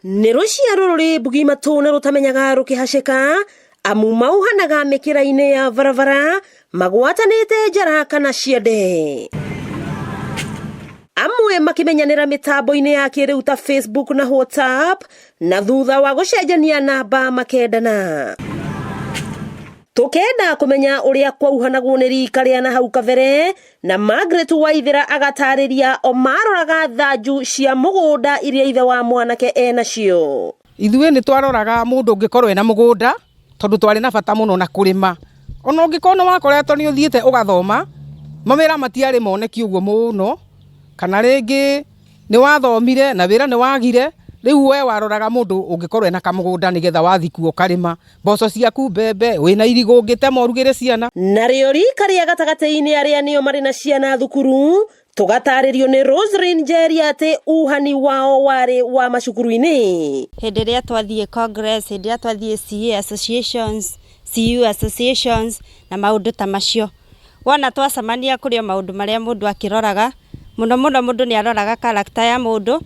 Nĩ rũciaro rũrĩ mbugi matũ na rũtamenyaga rũkĩhacĩka, amu mauhanaga mĩkĩra-inĩ ya barabara magwatanĩte njara kana ciande. Amwe makĩmenyanĩra mĩtambo-inĩ ya kĩrĩu ta Facebook na WhatsApp, na thutha wa gũcenjania namba makendana. Tũkenda kũmenya ũrĩa kwauhanagwo nĩ rika rĩa na hau kabere, na Margaret Waithera agatarĩria o maroraga thanju cia mũgũnda iria ithe wa mwanake enacio. Ithuĩ nĩ twaroraga mũndũ ũngĩkorwo ena mũgũnda, tondũ twarĩ na bata mũno na kũrĩma. Ona ũngĩkorwo nĩ wakoretwo nĩ ũthiĩte ũgathoma, mawĩra matiarĩ moneki ũguo mũno, kana rĩngĩ nĩ wathomire na wĩra nĩ wagire, rĩu we waroraga mũndũ ũngĩkorwo ena kamũgũnda nĩgetha wathiĩ kuo ũkarĩma. Mboco ciaku, mbembe, wĩna irigũ ũngĩtema ũrugĩre ciana. Narĩo rika rĩa gatagatĩ-inĩ arĩa nĩo marĩ na ciana thukuru, tũgatarĩrio nĩ Roselyn Njeri atĩ uhani wao warĩ wa macukuru-inĩ. Hĩndĩ ĩrĩa twathiĩ congress, hĩndĩ ĩrĩa twathiĩ CA associations, CU associations na maũndũ ta macio. Wona twacemania kũrĩ o maũndũ marĩa mũndũ akĩroraga, mũno mũno mũndũ nĩ aroraga character ya mũndũ,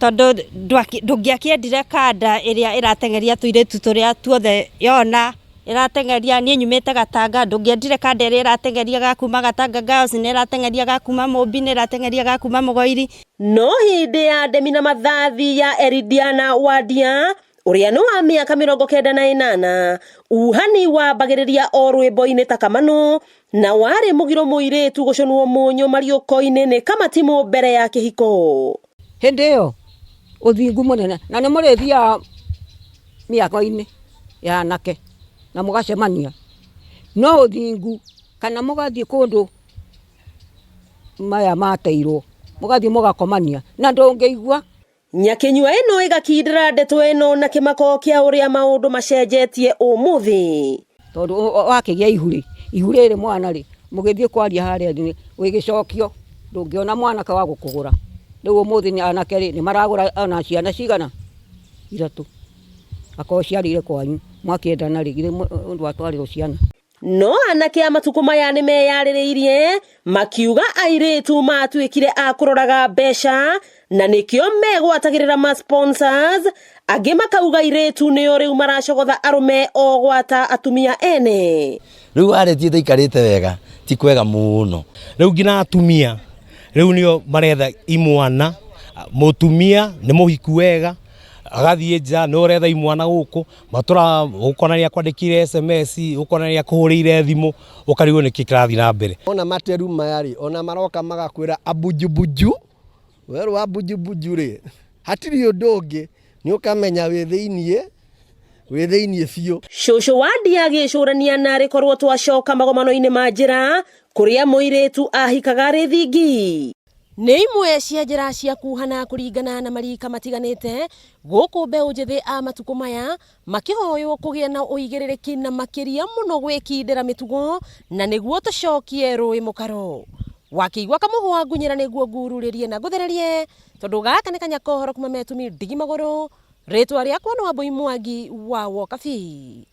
tondũ ndũngĩakĩendire kanda ĩrĩa ĩrateng'eria tũirĩtu tũrĩa tuothe yona, ĩrateng'eria, niĩ nyumĩte Gatanga, ndũngĩendire kanda ĩrĩa ĩrateng'eria ga kuma Gatanga Girls, nĩ ĩrateng'eria ga kuma Mũmbi, nĩ ĩrateng'eria ga kuma Mũgoiri. No hĩndĩ ya ndemi na mathathi ya Eridiana Wandia, ũrĩa nĩ wa mĩaka 98, uhani wambagĩrĩria o rwĩmbo-inĩ ta Kamanũ, na warĩ mũgiro mũirĩtu gũcũnwo mũnyũ mariũko-inĩ nĩ Kamatimũ mbere ya kĩhiko. Hĩndĩ ĩyo ũthingu mũnene, na nĩ mũrĩthiaga mĩako-inĩ ya anake na mũgacemania, no ũthingu kana mũgathiĩ kũndũ maya mateirwo, mũgathiĩ mũgakomania na ndũngĩigua. Nyakĩnyua ĩno ĩgakindĩra ndeto ĩno na kĩmako kĩa ũrĩa maũndũ macenjetie ũmũthĩ. Tondũ wakĩgĩa ihu rĩ, ihu rĩrĩ mwana rĩ, mũgĩthiĩ kwaria harĩa thĩ wĩgĩcokio, ndũngĩona mwanake wa gũkũgũra. Rĩu ũmũthĩ anake rĩ, nĩ maragũra ona ciana cigana? Ithatũ. Akorwo ciarĩire kwanyu, mwakĩendana rĩ, githĩ ndwatwarĩrwo ciana? No anake a matukũ maya nĩ meyarĩrĩirie makiuga airĩtu matuĩkire a kũroraga mbeca na nĩkĩo megwatagĩrĩra ma sponsors, angĩ makauga airĩtu nĩo rĩu maracogotha arũme o gwata atumia ene. Rĩu arĩtie ndaikarĩte wega, ti kwega mũno. Rĩu nginya atumia rĩu nĩo maretha imwana, mũtumia nĩ mũhiku wega agathiĩ nja nĩ ũretha imwana gũkũ matũra, ũkona nĩ akwandĩkire SMS, ũkona nĩ akũhũrĩire thimũ, ũkarigwo nĩkĩ kĩrathiĩ na mbere. Ona materu maya rĩ, ona maroka magakwĩra abujubunju, werwo abujubunju rĩ, hatirĩ ũndũ ũngĩ, nĩ ũkamenya wĩ thĩiniĩ, wĩ thĩiniĩ biũ. Cũcũ wa ndia agĩcũrania narĩ korwo twacoka magomano-inĩ ma njĩra kũrĩa mũirĩtu ahikaga arĩ thingi. Nĩ imwe cia njĩra cia kuhana kũringana na marika matiganĩte gũkũ mbeũ njĩthĩ a matukũ maya makĩhoywo kũgĩa na ũigĩrĩrĩki na makĩria mũno gwĩkindĩra mĩtugo na nĩguo tũcokie rũĩ mũkaro. Wakĩigua kamũhwa ngunyĩra nĩguo ngururĩrie na ngũthererie tondũ gaka nĩ kanya kohoro kuma metumi ndigi magũrũ. Rĩtwa rĩakwa nĩ Wambui Mwangi wa Wokabi.